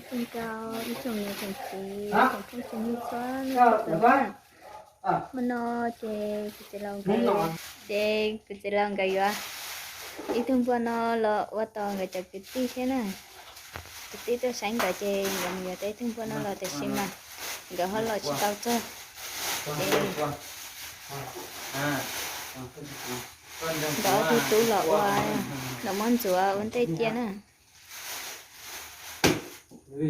Nkaus ib tsoom niam tsoom txiv tsoom phooj tsoom ywg txhua leej txhua tus na. Hmo no ces kuv txiv laus nkawd, ces kuv txiv laus nkawd yuav ib tug npua no los ua tos nkawd cov kwv tij thiab na. Kwv tij tuaj saib nkawd ces nkawd mus yuav tau ib tug npua no los tiam sis mas nkawd ho los tsis tau txog. Ces nkawd ob tug tub los ua, los muab ntxuav ua ntej cia na. Tam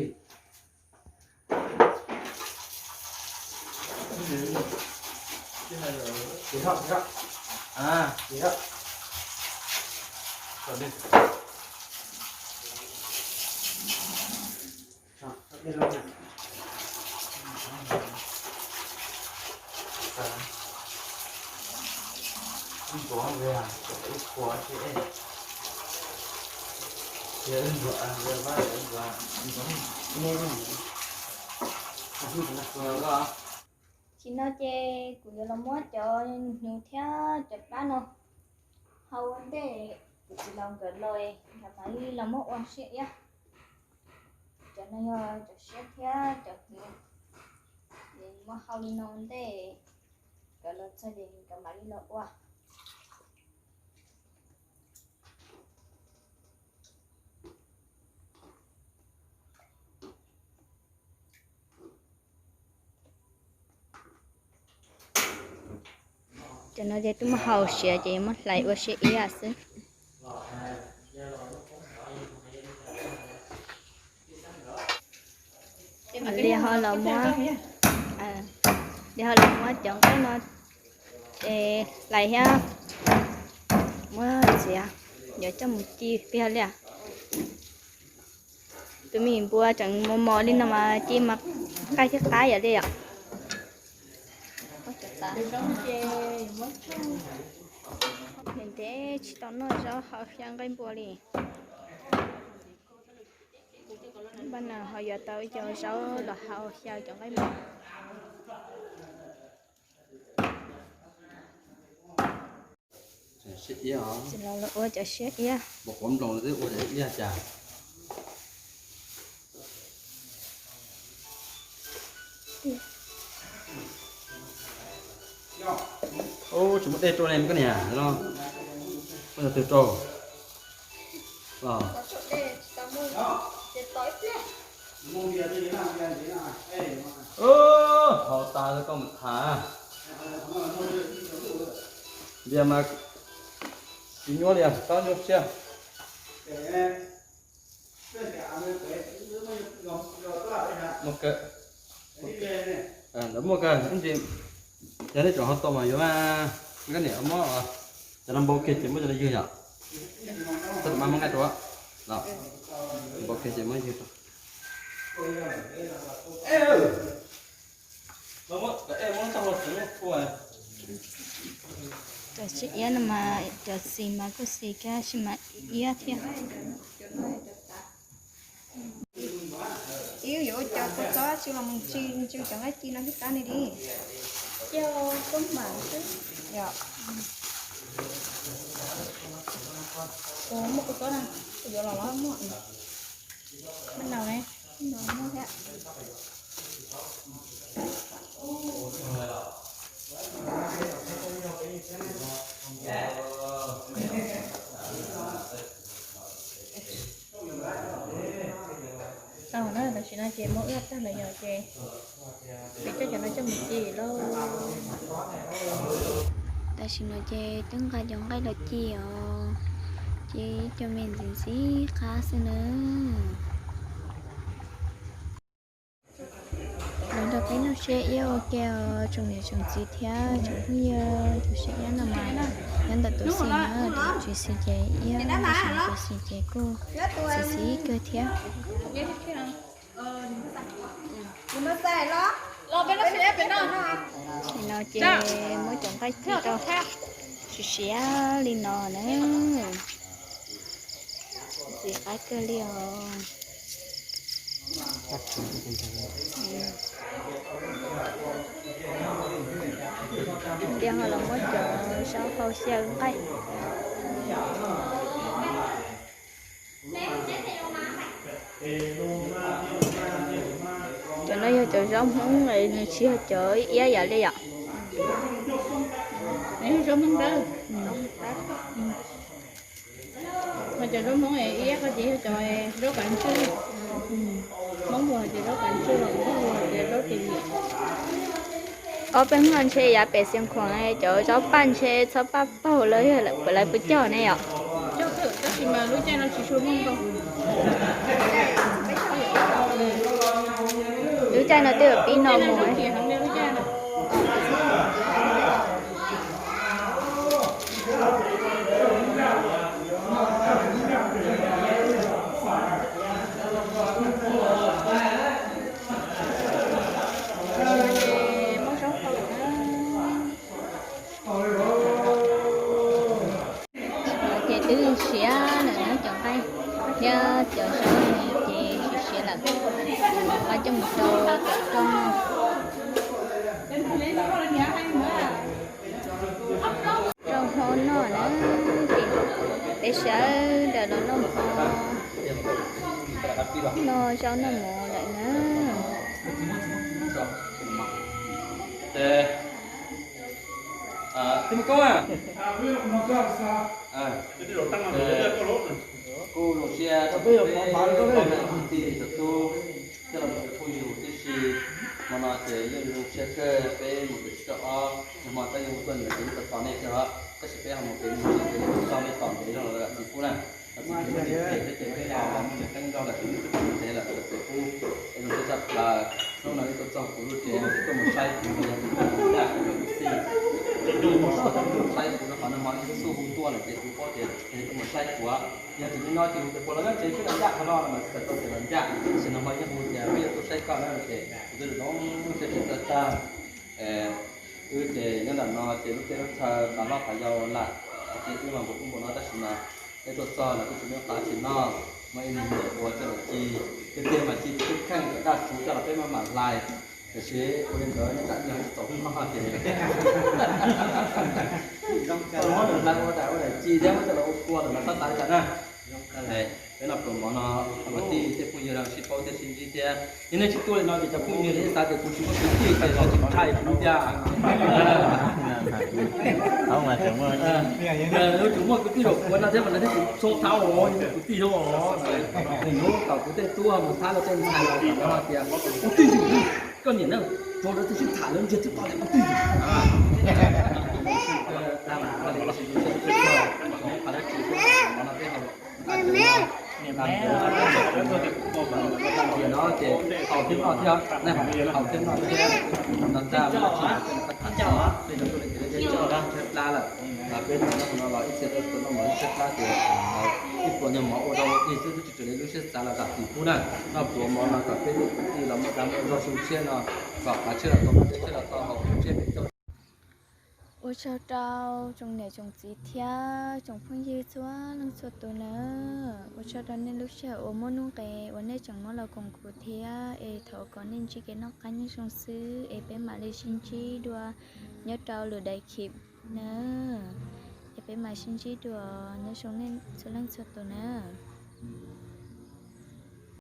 sim no ces kuv yuav los muab cov hnyuv thiab cov plab no hau ua ntej, kuv txiv laus nkawd los nkawd mam li los muab ua siab iab. Cov no yog cov siab thiab cov hnyuv, es muab hau li no ua ntej, nkawd los txog ces nkawd mam li los ua. Cov no ces twb muab hau siav ces yuav muab hlais ua siab iab xwb. Li ho los muab, li ho los muab cov nqaij no es hlais thiab muab txiav, yuav coj mus ci tiag li. Tus me npua tseem mos mos li no mas ci mas qaij thiab qab yam li yom. Ntev tsis tau noj zaub hau xyaw nqaij npua li. Npaj no ho yuav tau ib co zaub los hau xyaw cov nqaij npua. Siab iab os. Ces los ua cov siab iab. Npau quav nploos twb ua cov iab cas. Ub, tsis muaj dej rau ne koj niam no. Koj yog twg rau los. Haus tas koj mus tham. Npias mas tsis nyuaj li, tau nyuaj siab. Muaj kawg, lawv muaj kawg ib ntsis. Yog nej tseem ho tau mas yuav, koj niam muab cov no npau kiag ces muab cov no ywg yom. Txhob mam muab nqaij rau, npau kiag ces muab ywg rau. Cov siab iab no mas cov xis mas kuj xis kiag tab sis mas iab thiab. Ib yuav ua cov kua txob tsis los mus ntsis ntsis cov nqaij ci no thiab qab ni li. Yog, muaj kua txob na, kuv yuav los los muaj. Maj nau ne, maj nau muaj thiab. Tau na, tam sim no ces muab wb tag lawm yom, ces peb coj cov no coj mus ci lauj. Tam sim no ces twb nqa cov nqaij los ci os, ces ib co me ntxim ntxim qab xwb na. Los nrog peb noj siab iab ua ke os tsoom niam tsoom txiv thiab tsoom phooj ywg. Cov siab iab no mas nyob ntawm tus xis na, tus tsis xis ces iab, tus xis ces kuj xis xis kawg thiab. Tam sim no ces muab cov nqaij ci rau siav siav li no na. Ntxim qab kawg li os. Ib pliag ho los muab cov zaub hau xyaw nqaij. Zaub Hmoob nws tsis yog cov iab yam li yom. Zaub Hmoob dawb. Ho cov zaub Hmoob iab ko ces yog cov zaub kav ntswj. Hmoob Muas ces zaub kav ntswj los Hmoob Muas ces zaub tis. Ob peb hnub no ntshe yav pem Xiav Khuam cov zaub paj ntshe txhob paj paug lawm, lawv puas cog ne yom? Cog tab sis mas lub caij no tsis tshua muaj ntau. Lub caij no twb yuav pib no mus. Ces twb siav lawm na cov nqaij thiab cov zaub ces siav siav lawm, mus qab coj mus rau tom roob noj. Rau hmo noj na, peb sawv daws los noj hmo, noj zaub noj mov lawm na. Kuv lus siab rau peb cov kwv tij cov tub thiab los mus cov phooj ywg huv tib si. Hmo no ces yeej zoo siab kawg, peb mus pem tsis tau ob, nag hmo tab yeej ua tuaj nyiam peb mus tos nej thiab os. Tab sis peb ho mus pem mus tsis pem mus txog nej tom ntev zog los lawm txiv pub na. Txiv pub nej pem thiab ces peb ho mus qeeb zog lawm, peb mus tsis tau ntev lawm txiv pub. Es zoo siab tshaj plaws hnub no nej tuaj txog kuv lub tsev, nej tuaj mus saib kuv, yog tus poj niam ncaj kuv lub xij, nej tuaj mus saib kuv rau qhov nag hmo nej txhua hu tuaj lawm ces kuv paub tias nej tuaj mus saib kuv. Yog tias nej no ces hu tias puas los nyob tsev peb los ncaj qhov no los txawm tau tias los ncaj, tab sis nag hmo yeej hu tias peb yuav tuaj saib koj na ces kuv twb zoo siab tsis txawj tag. Wb ces nyob nram no ces lub teb lub chaw tas loj tas yau lawm, ces wb mas npaum ub npaum no tab sis mas peb tuaj txog los kuj tsis muaj qab tsis noj, muaj ib niag me nyuam ua coj los ci, tiag tiag mas ci twb kheej daj tsuv coj los peb maj mam hlais, tiam sis ua li ntawd nyob tsam ib nyuag tsis txaus hnub no ces muab nws hlais ua daim ua daim ci thiab muab coj los ua kua lawm mas txhob tas li cas na. Peb noj pluas mov no ua tij tej phooj ywg sib paub thiab sib ntsib thiab. Yog nej tsis tuaj li no ces cov phooj ywg li xav tias kuv tsis muaj kwv tij ces lawv tsis ntshai kuv thiab. Lawv tsis muaj kwv tij zaum kuv no thiab mas lawv thiaj tsis txhob thab os, yog muaj kwv tij os. Nws hnub tom kuv tej tub mus thab lawv tej ntxhais los kom lawv hais tias ua twj ywm, koj niam na, rau lawv twb sib tham lawv ntsiag twb tau tias ua twj ywm. Tab sis zoo siab, tab sis zoo siab, no ces haus thiab noj thiab, haus thiab noj thiab, no tag no tsis muaj tej no koj tham txog tej no tuaj li ces lawv thiaj coj tshaib plab lawm. Peb no no los ib txhia tuaj noj mov tshaib plab ces ib pluas nyuag mov ua rau ib txhia twb tsis raws li lub siab xav los zam txim pub na. Noj pluas mov no kom peb tej kwv tij los muaj dag muaj zog zoo siab no kom qhov tshiab los tau, noj tshiab los tau, haus tshiab pem tau. Ua tsaug rau tsoom niam tsoom txiv thiab tsoom phooj ywg txhua leej txhua tus na. Ua tsaug rau nej lub sij hawm uas muaj nuj nqis uas nej tseem muab los koom kuv thiab es thov kom nej ntsib kev noj qab nyob zoo xwb es peb mam li sib ntsib dua nyob rau lwm daim clip na. Es peb mam sib ntsib dua, nyob zoo nej txhua leej txhua tus na.